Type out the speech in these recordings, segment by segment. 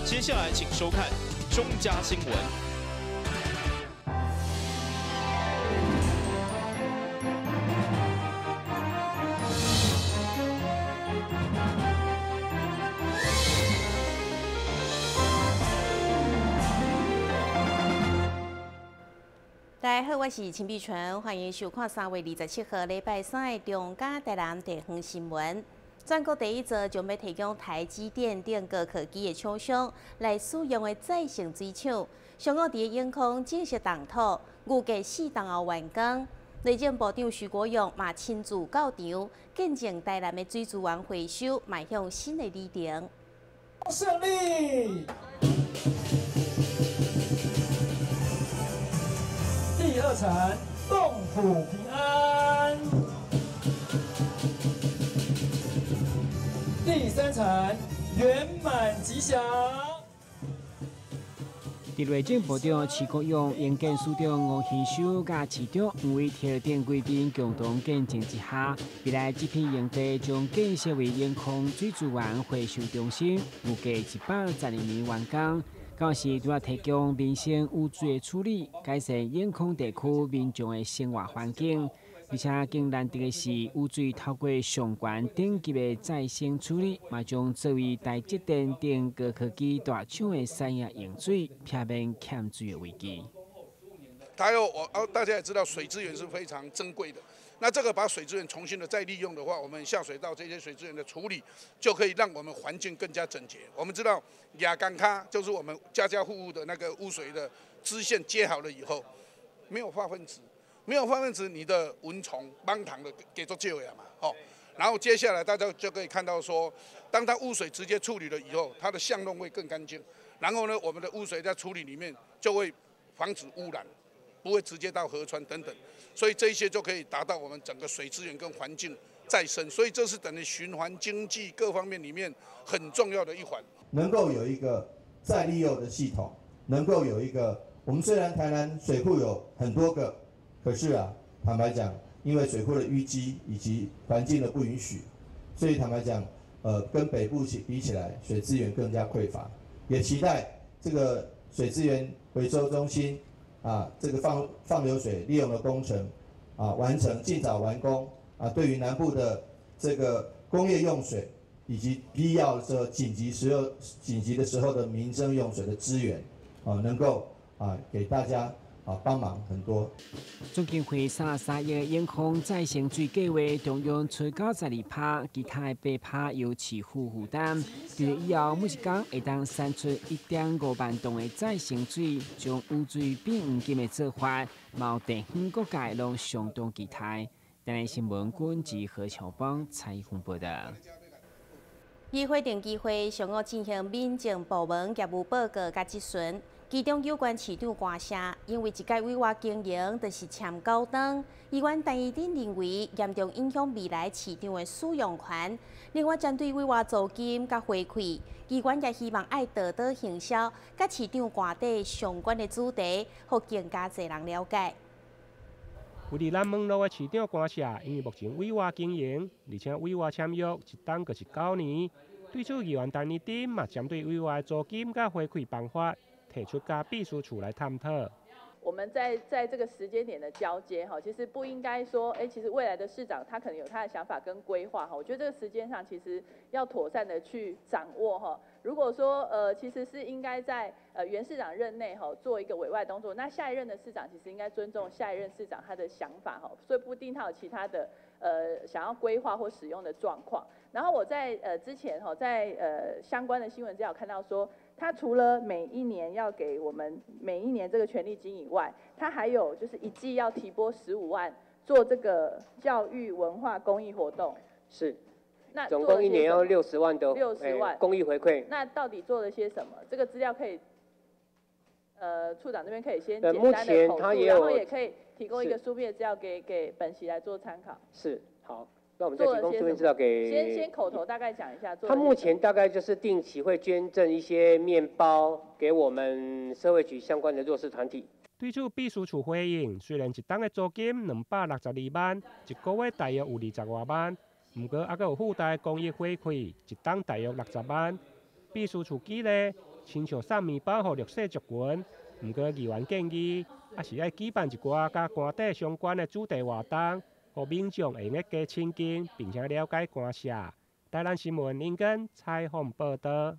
接下來請收看中嘉新聞。大家好，我是陳碧純，歡迎收看3月27號禮拜三的中嘉台南地方新聞。全國第一座將欲提供台積電等高科技的廠商來使用的再生水廠，上午佇永康正式動土，預計4冬後完工。內政部長徐國勇嘛親自到場，見證台南的水資源回收邁向新的里程。勝利！第二層，洞府平安；第三層，圓滿吉祥。佇內政部長徐國勇、營建署長吳興修佮市長黃偉哲等貴賓共同見證之下，未來這片用地將建設為永康水資源回收中心，預計112年完工。到時除了提供民生污水的處理，改善永康地區民眾的生活環境，而且更難得的是，污水透過上懸等級的再生處理，嘛將作為台積電等高科技大廠的產業用水，避免欠水的危機。還有我，大家也知道，水資源是非常珍貴的。那這個把水資源重新的再利用的話，我們下水道這些水資源的處理，就可以讓我們環境更加整潔。我們知道亞干卡就是我們家家戶戶的那個污水的支線接好了以後，沒有化糞池，沒有化糞池，你的蚊蟲、蠓蟲的給做救呀嘛，吼。然後接下來大家就可以看到說，當它污水直接處理了以後，它的巷弄會更乾淨。然後呢，我們的污水在處理裡面就會防止污染。不會直接到河川等等，所以這些就可以達到我們整個水資源跟環境再生，所以這是等於循環經濟各方面裡面很重要的一環。能夠有一個再利用的系統，能夠有一個，我們雖然台南水庫有很多個，可是啊，坦白講，因為水庫的淤積以及環境的不允許，所以坦白講，跟北部比起來，水資源更加匱乏。也期待這個水資源回收中心。啊，這個放流水利用的工程，啊，完成盡早完工啊，對於南部的這個工業用水以及必要的時候緊急時候緊急的時候的民生用水的資源，啊，能夠啊給大家啊幫忙很多。總經費33億的永康再生水計畫，中央出92%，其他的8%由市府負擔。佇以後每一工會當產出1.5萬噸的再生水，將污水變黃金的做法，嘛有地方各界攏相當期待。台南新聞軍及何巧邦採訪報道。議會定期會上午進行民政部門業務報告佮質詢。其中有關市長官舍，因為一改委外經營，就是簽9冬。議員陳怡珍認為嚴重影響未來市長的使用權。另外，針對委外租金佮回饋，議員也希望愛多多行銷，佮市長官邸相關的主題，予更加濟人了解。位佇南門路的市長官舍，因為目前委外經營，而且委外簽約一冬就是9年。對此，議員陳怡珍嘛針對委外租金佮回饋辦法，提出佮秘書處來探討。我們在這個時間點的交接，哈，其實不應該說，哎，其實未來的市長他可能有他的想法跟規劃，哈，我覺得這個時間上其實要妥善的去掌握，哈。如果說，其實是應該在原市長任內，哈，做一個委外動作，那下一任的市長其實應該尊重下一任市長他的想法，哈，所以不一定他有其他的想要規劃或使用的狀況。然後我在之前哈，在相關的新聞資料看到說，他除了每一年要給我們每一年這個權利金以外，他還有就是一季要提撥15萬做這個教育文化公益活動。是，那總共一年要60萬的60萬公益回饋。那到底做了些什麼？這個資料可以，處長這邊可以先簡單的口述，然後也可以提供一個書面資料給本席來做參考。是，好。那我們再提供書面資料給。先口頭大概講一下。他目前大概就是定期會捐贈一些麵包給我們社會局相關的弱勢團體。對此，秘書處回應，雖然一冬的租金262萬，一個月大約有20外萬，毋過猶閣有附帶公益回饋，一冬大約60萬。秘書處舉例，親像送麵包予弱勢族群。毋過議員建議，猶是愛舉辦一寡佮官邸相關的主題活動，予民眾會用得加親近，並且了解官舍。台南新聞林根採訪報導。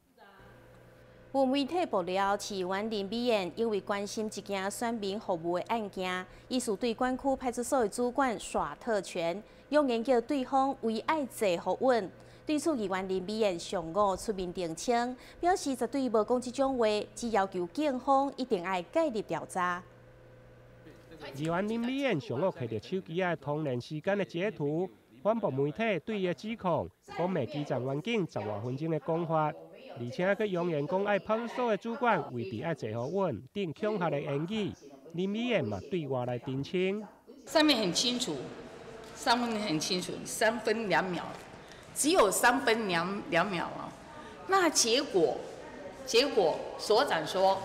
有媒體爆料，市議員林美燕因為關心一件選民服務的案件，疑似對管區派出所的主管耍特權，揚言叫對方違愛坐予穩。對此，議員林美燕上午出面澄清，表示絕對無講這種話，只要求警方一定愛介入調查。議員林美燕上午摕著手機仔通聯時間的截圖，反駁媒體對伊的指控，講罵基層員警十外分鐘的講法。而且閣揚言講愛派出所的主管位置愛坐予穩等恐嚇的言語，林美燕嘛對外來澄清。上面很清楚，上面很清楚，3分2秒，只有3分2秒啊。那結果所長說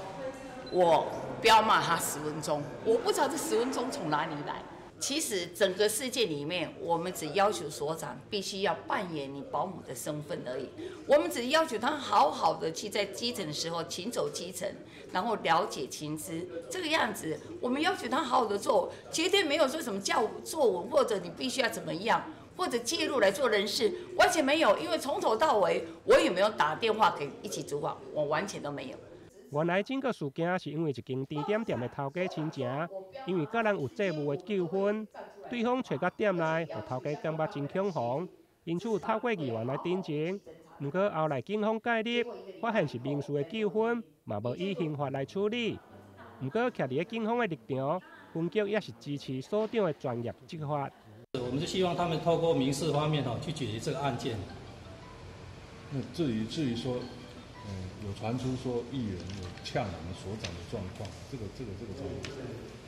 我飆罵他十分鐘，我不知道這十分鐘從哪裡來。其實整個事件裡面，我們只要求所長必須要扮演你保姆的身份而已。我們只要求他好好的去在基層的時候行走基層，然後了解情資，這個樣子。我們要求他好好的做，絕對沒有說什麼叫坐穩或者你必須要怎麼樣，或者介入來做人事，完全沒有。因為從頭到尾，我也沒有打電話給一級主管，我完全都沒有。原來整個事件是因為一間甜點店的頭家親情，因為佮人有債務的糾紛，對方揣到店內，予頭家感覺真恐慌，因此透過議員來澄清。毋過後來警方介入，發現是民事的糾紛，嘛無以刑法來處理。毋過徛佇咧警方的立場，分局也是支持所長的專業執法。我們就希望他們透過民事方面吼去解決這個案件。那至於說，有傳出說議員有嗆我們所長的狀況，這個怎麼？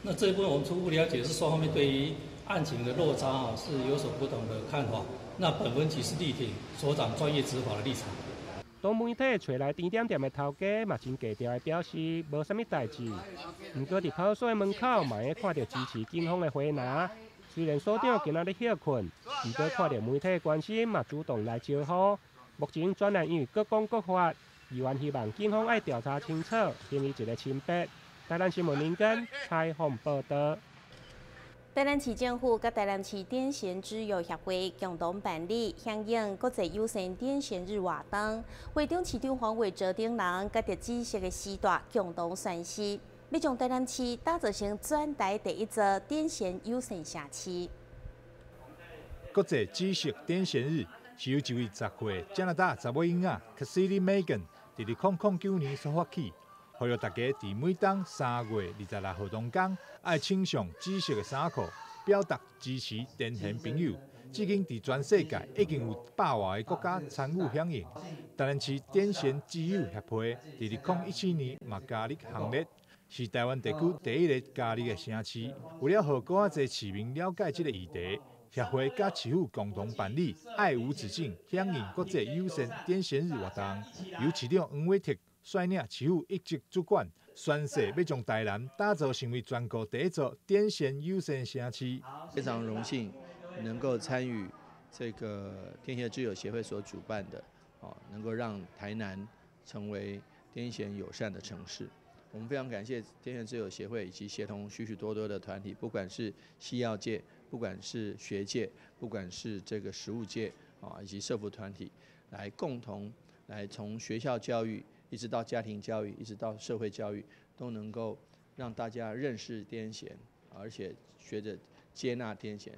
那這一部分我們初步了解是雙方面對於案情的落差啊是有所不同的看法。那本分局是力挺所長專業執法的立場。當媒體揣來甜點店的頭家嘛真低調的表示無啥物代誌，毋過佇派出所的門口嘛會看著支持警方的花籃。雖然所長今仔日歇睏，毋過看著媒體的關心嘛主動來招呼。目前專案因為各講各法。議員希望警方愛調查清楚，還伊一個清白。台南新聞林根採訪報導。台南市政府佮台南市癲癇之友協會共同辦理響應國際友善癲癇日活動，會長市長黃偉哲等人佮著紫色的絲帶共同宣誓，欲將台南市打造成全台第一座癲癇友善城市。國際紫色癲癇日是由一位10歲加拿大查某囡仔 Cassidy Megan 佇2009年所發起，呼籲大家佇每當3月26號當工，愛穿上紫色的衫褲，表達支持癲癇朋友。至今佇全世界已經有100外个國家參與響應。台南市癲癇之友協會佇2017年嘛加入行列，是台灣地區第一个加入的城市。為了予閣較濟市民了解這个議題，協會佮市府共同辦理“愛無止境”響應國際友善癲癇日活動，由市長黃偉哲率領市府一級主管宣誓，欲將台南打造成為全國第一座癲癇友善城市。非常榮幸能夠參與這個癲癇之友協會所主辦的，哦，能夠讓台南成為癲癇友善的城市。我們非常感謝癲癇之友協會以及協同許許多多的團體，不管是西藥界，不管是學界，不管是這個實務界啊，以及社福團體，來共同來從學校教育，一直到家庭教育，一直到社會教育，都能夠讓大家認識癲癇，而且學著接納癲癇，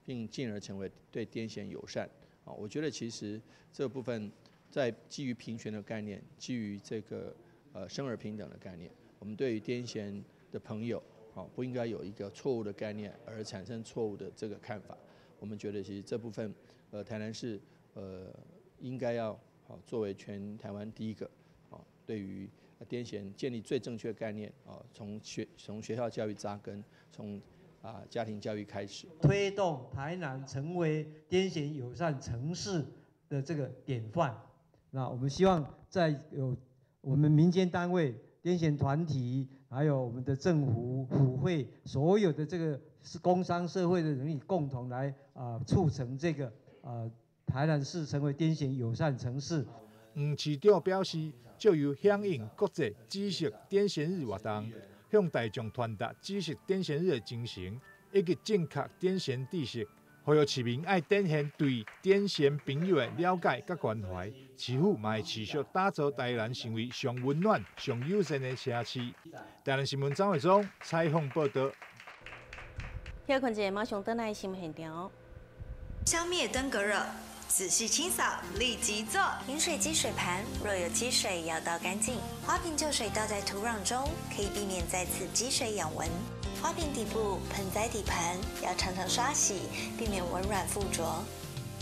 並進而成為對癲癇友善。啊，我覺得其實這部分在基於平權的概念，基於這個生而平等的概念，我們對於癲癇的朋友，好，不應該有一個錯誤的概念而產生錯誤的這個看法。我們覺得其實這部分，台南市應該要好作為全台灣第一個，啊，對於癲癇建立最正確概念，啊，從學校教育扎根，從家庭教育開始，推動台南成為癲癇友善城市的這個典範。那我們希望在有我們民間單位、癲癇團體，還有我們的政府、府會，所有的這個是工商社會的人力共同來促成這個台南市成為癲癇友善城市。黄市长表示，藉由响应国际紫色癫痫日活动，向大众传达紫色癫痫日的精神，以及正确癫痫知识，呼吁市民爱展现对癫痫朋友的了解佮关怀。市府嘛会持续打造台南成为上温暖、上友善的城市。台南新闻张伟忠采访报道。歇困一下，马上转来新闻现场。消灭登革热，仔细清扫，立即做。饮水机水盘若有积水，要倒干净。花瓶旧水倒在土壤中，可以避免再次积水养蚊。花瓶底部、盆栽底盘要常常刷洗，避免蚊卵附着。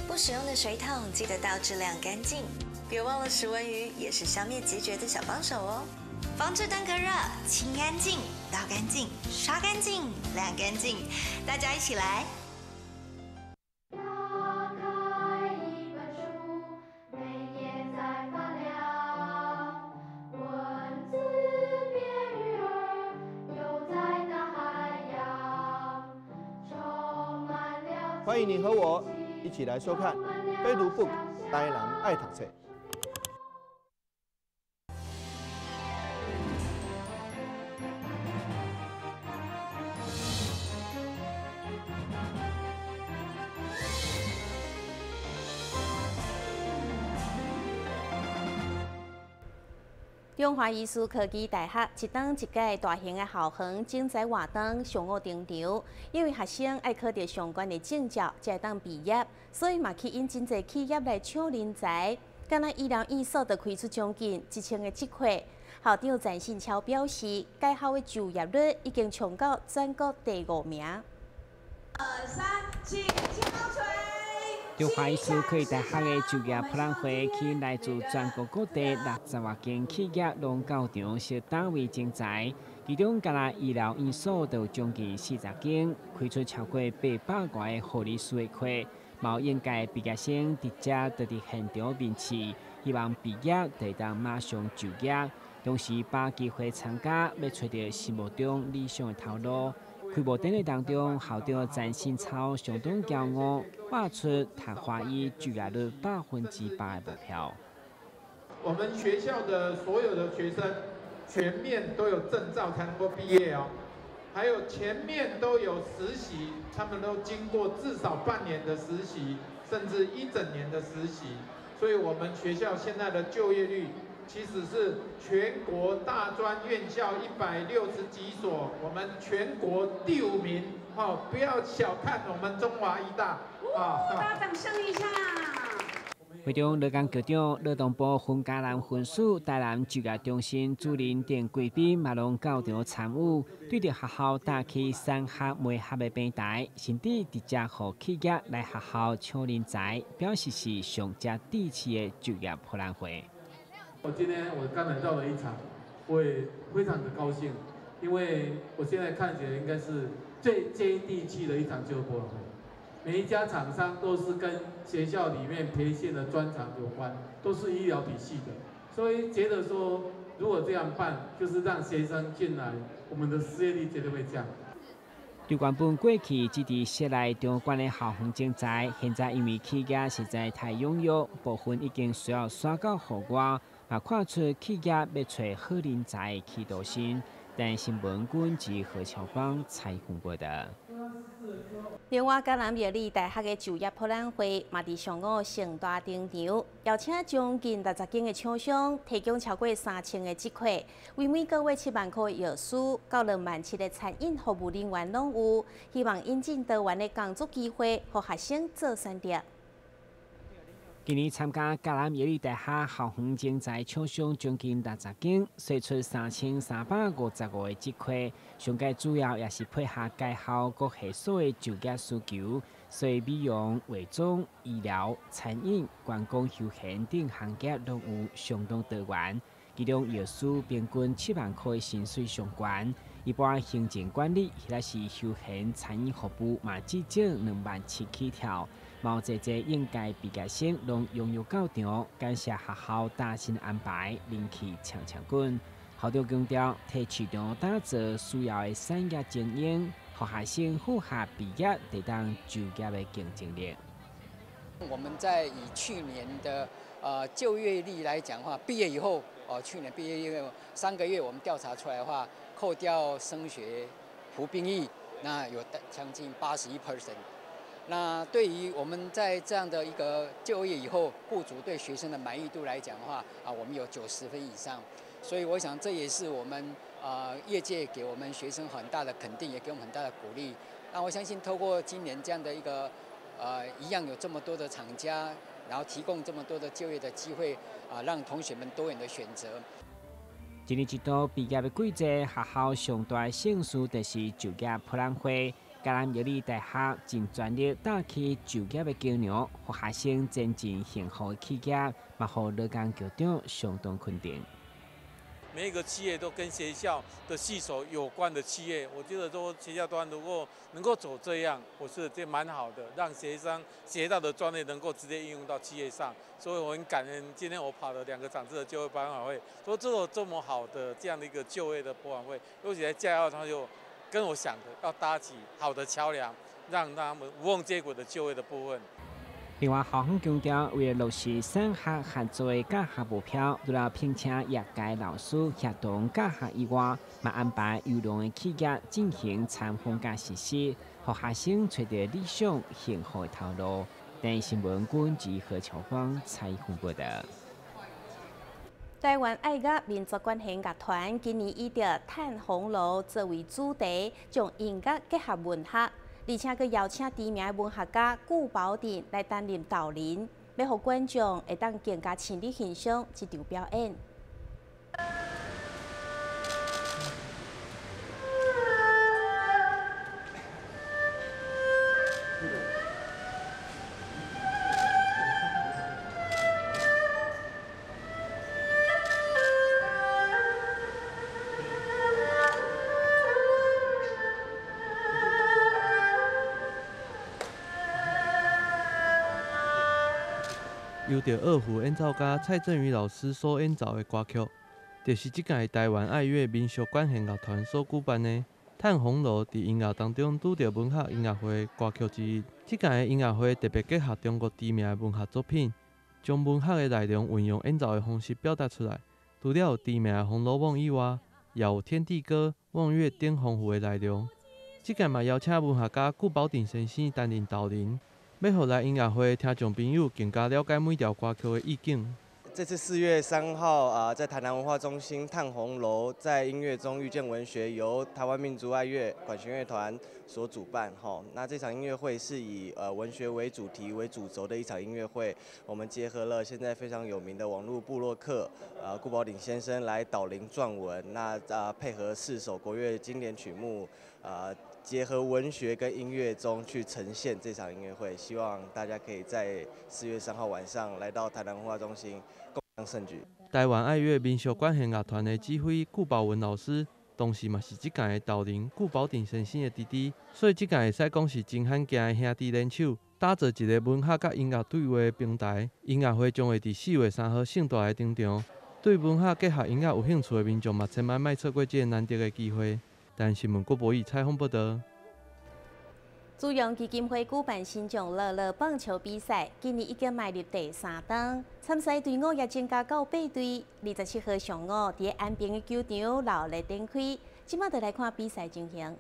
不使用的水桶记得倒置晾干净。别忘了食蚊鱼也是消灭孑孓的小帮手哦。防治登革热，清干净、倒干净、刷干净、晾干净，大家一起来。打开一本书，每页在发亮，文字变鱼儿，游在大海洋，充满了。欢迎你和我一起来收看《飞读 book 台南爱读册》。中华医师科技大学一冬一届大型的校园征才活动上午登场，因为学生爱考著相关的证照才会当毕业，所以嘛吸引真济企业来抢人才。敢若医疗院所就开出将近1000个职缺。校长陈信超表示，该校的就业率已经冲到全国第5名。2、3，请敲槌。中华医师科技大学的就业博览会，吸引来自全国各地60外间企业拢到场设单位征才，其中干焦医疗院所就有将近40间，开出超过800外个护理师的缺，嘛有应届毕业生直接就伫现场面试，希望毕业就会当马上就业，同时把机会参加，欲揣著心目中理想的头路。开幕典礼当中，校长陈信超相当骄傲，画出读华医就业率100%的目标。我们学校的所有的学生，全面都有证照才能够毕业哦，还有前面都有实习，他们都经过至少半年的实习，甚至一整年的实习，所以我们学校现在的就业率，其实是全国大专院校160几所，我们全国第5名。哦，不要小看我们中华医大啊！大家掌声一下。会中，劳工局长、劳动部分嘉南分署、台南就业中心主任等贵宾嘛拢到场参与，对著学校搭起产学媒合的平台，甚至直接予企业来学校抢人才，表示是上接地气的就业博览会。我今天我刚来到了一场，我也非常的高兴，因为我现在看起来应该是最接地气的一场就业博览会。每一家厂商都是跟学校里面培训的专长有关，都是医疗体系的，所以觉得说如果这样办，就是让学生进来，我们的失业率绝对会降。对原本过去只伫室内场馆的校园征才，现在因为企业实在太踊跃，部分已经需要徙到户外，嘛看出企业欲揣好人才的企图心。但新闻军及何乔邦采访报道。另外，嘉南药理大学的就业博览会嘛，伫上午盛大登场，邀请将近60间的厂商提供超过3000个职缺，为每个月7万块的药师到2.7万的餐饮服务人员拢有，希望引进多元的工作机会，予学生做选择。今年参加嘉南药理大学校园征才厂商将近60间，释出3355个职缺，上界主要也是配合该校各系所的就业需求，所以美容、化妆、医疗、餐饮、观光休闲等行业拢有相当多元。其中药师平均7万块的薪水上悬，一般行政管理或者是休闲餐饮服务嘛，至少2.7万起跳。嘛有济济应届毕业生拢踊跃到场，感谢学校大心安排，人气强强滚。校长强调，替市场打造需要的产业精英，予学生符合毕业就当就业的竞争力。我们在以去年的就业率来讲的话，毕业以后，哦，去年毕业以后3个月，我们调查出来的话，扣掉升学、服兵役，那有将近81%。那对于我们在这样的一个就业以后，雇主对学生的满意度来讲的话，啊，我们有90分以上。所以我想这也是我们业界给我们学生很大的肯定，也给我们很大的鼓励。那我相信透过今年这样的一个一样有这么多的厂家，然后提供这么多的就业的机会啊，让同学们多元的选择。一年一度毕业的季节，学校上大的盛事就是就业博览会。嘉南药理大学尽全力搭起就业的桥梁，予学生前进幸福的企业，嘛予劳工局长相当肯定。每一个企业都跟学校的系所有关的企业，我觉得说学校端如果能够走这样，我是这蛮好的，让学生学到的专业能够直接应用到企业上。所以我很感恩，今天我跑了两个场次的就业博览会，说这个这么好的这样的一个就业的博览会，尤其在嘉耀，他就跟我想的要搭起好的桥梁，让他们无缝接轨的就业的部分。另外，校方强调，为了落实产学合作的教学目标，除了聘请业界老师协同教学以外，嘛安排优良的企业进行参访佮实习，予学生揣著理想幸福的头路。台视新闻军及何乔芳采访报道。台湾爱乐民族管弦乐团今年以著叹红楼作为主题，将音乐结合文学，而且阁邀请知名的文学家顾宝鼎来担任导聆，欲予观众会当更加深入欣赏这场表演。由著二胡演奏家蔡振宇老师所演奏的歌曲，就是这届台湾爱乐民俗管弦乐团所举办的《叹红楼》伫音乐当中拄著文学音乐会歌曲之一。这届的音乐会特别结合中国知名的文学作品，将文学的内容运用演奏的方式表达出来。除了有知名的《红楼梦》以外，也有《天地歌》《望月顶丰富的内容。这届嘛邀请文学家顾宝鼎先生担任导聆。欲予来音乐会的听众朋友更加了解每条歌曲的意境。这次4月3号啊，在台南文化中心叹红楼，在音乐中遇见文学，由台湾民族爱乐管弦乐团所主办。哈，那这场音乐会是以文学为主题为主轴的一场音乐会，我们结合了现在非常有名的网络部落客顾宝鼎先生来导聆撰文，那配合四首国乐经典曲目，结合文学跟音乐中去呈现这场音乐会，希望大家可以在4月3号晚上来到台南文化中心共襄盛举。台湾爱乐民俗管弦乐团的指挥顾宝文老师，同时嘛是这届的导聆顾宝鼎先生的弟弟，所以这届会使讲是真罕见的兄弟联手，打造一个文学佮音乐对话的平台。音乐会将会伫4月3号盛大的登场，对文学结合音乐有兴趣的民众嘛，千万莫错过这个难得的机会。台视新闻郭博义采访报道。紫阳基金会举办身障乐乐棒球比赛，今年已经迈入第三冬，参赛队伍也增加到八队。27号上午，伫安平的球场热烈展开，这马就来看比赛情形。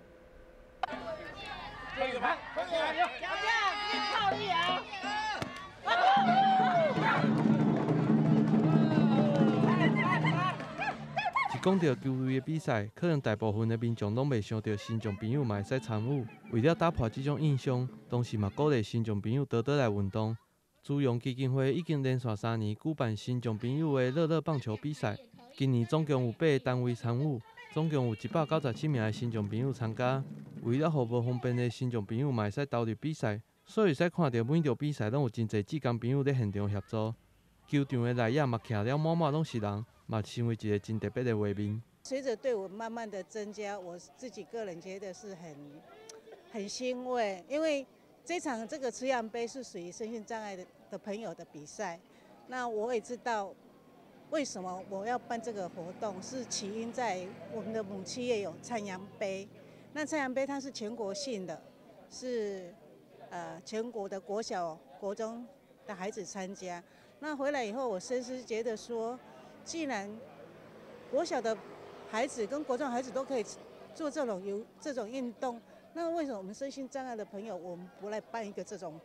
一讲到球类的比赛，可能大部分的民众拢袂想到身障朋友嘛会使参与。为了打破这种印象，同时嘛鼓励身障朋友多多来运动。紫阳基金会已经连续3年举办身障朋友的乐乐棒球比赛，今年总共有八个单位参与，总共有197名的身障朋友参加。为了予无方便的身障朋友嘛会使投入比赛，所以会使看到每场比赛拢有真济志工朋友咧现场协助。球场的内野嘛徛了满满拢是人，嘛成为一个真特别的画面。随着队伍慢慢的增加，我自己个人觉得是很欣慰，因为这场这个慈阳杯是属于身心障碍的朋友的比赛。那我也知道为什么我要办这个活动，是起因在我们的母企业有灿阳杯。那灿阳杯它是全国性的，是全国的国小、国中的孩子参加。那回来以后，我深思觉得说，既然国小的孩子跟国中孩子都可以做这种运动，那为什么我们身心障碍的朋友，我们不来办一个这种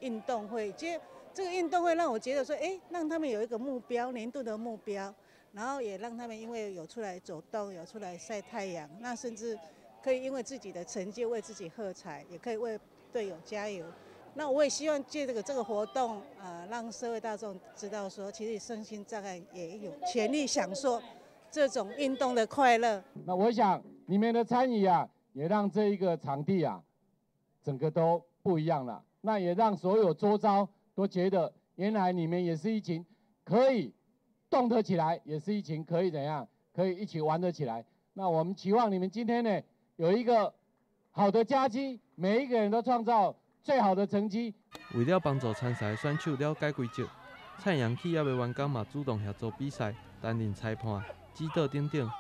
运动会？其实这个运动会让我觉得说，哎，让他们有一个目标，年度的目标，然后也让他们因为有出来走动，有出来晒太阳，那甚至可以因为自己的成绩为自己喝彩，也可以为队友加油。那我也希望借这个活动，让社会大众知道说，其实身心障碍也有权利享受这种运动的快乐。那我想你们的参与啊，也让这一个场地啊，整个都不一样了。那也让所有周遭都觉得，原来你们也是一群可以动得起来，也是一群可以怎样，可以一起玩得起来。那我们期望你们今天呢，有一个好的佳绩，每一个人都创造最好的成績。為了幫助參賽選手了解規則，燦揚企業的員工嘛主動協助比賽，擔任裁判、指導等等，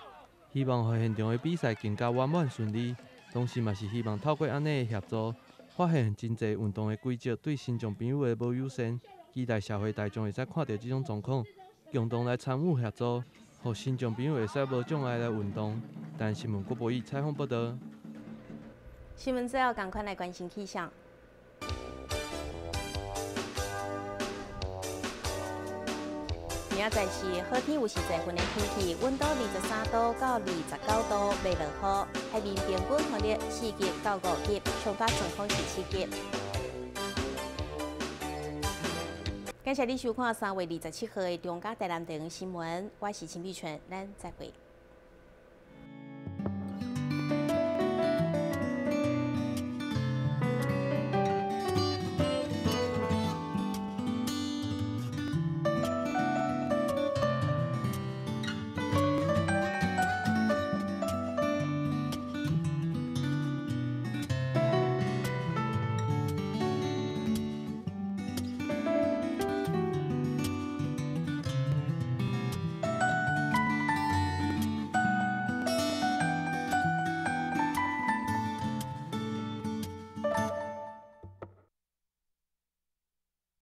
希望予現場的比賽更加圓滿順利。同時嘛是希望透過按呢的協助，發現真濟運動的規則對身障朋友的無友善，期待社會大眾會使看著這種狀況，共同來參與協助，予身障朋友會使無障礙來運動。台新聞郭博義採訪報道。新聞最後，趕快來關心氣象。明仔載是好天，有實濟雲的天氣，溫度23度到29度，袂落雨。海面平均風力4級到5級，上北陣風是7級。感謝你收看3月27號的中嘉台南地方新聞，我是陳美泉，咱再會。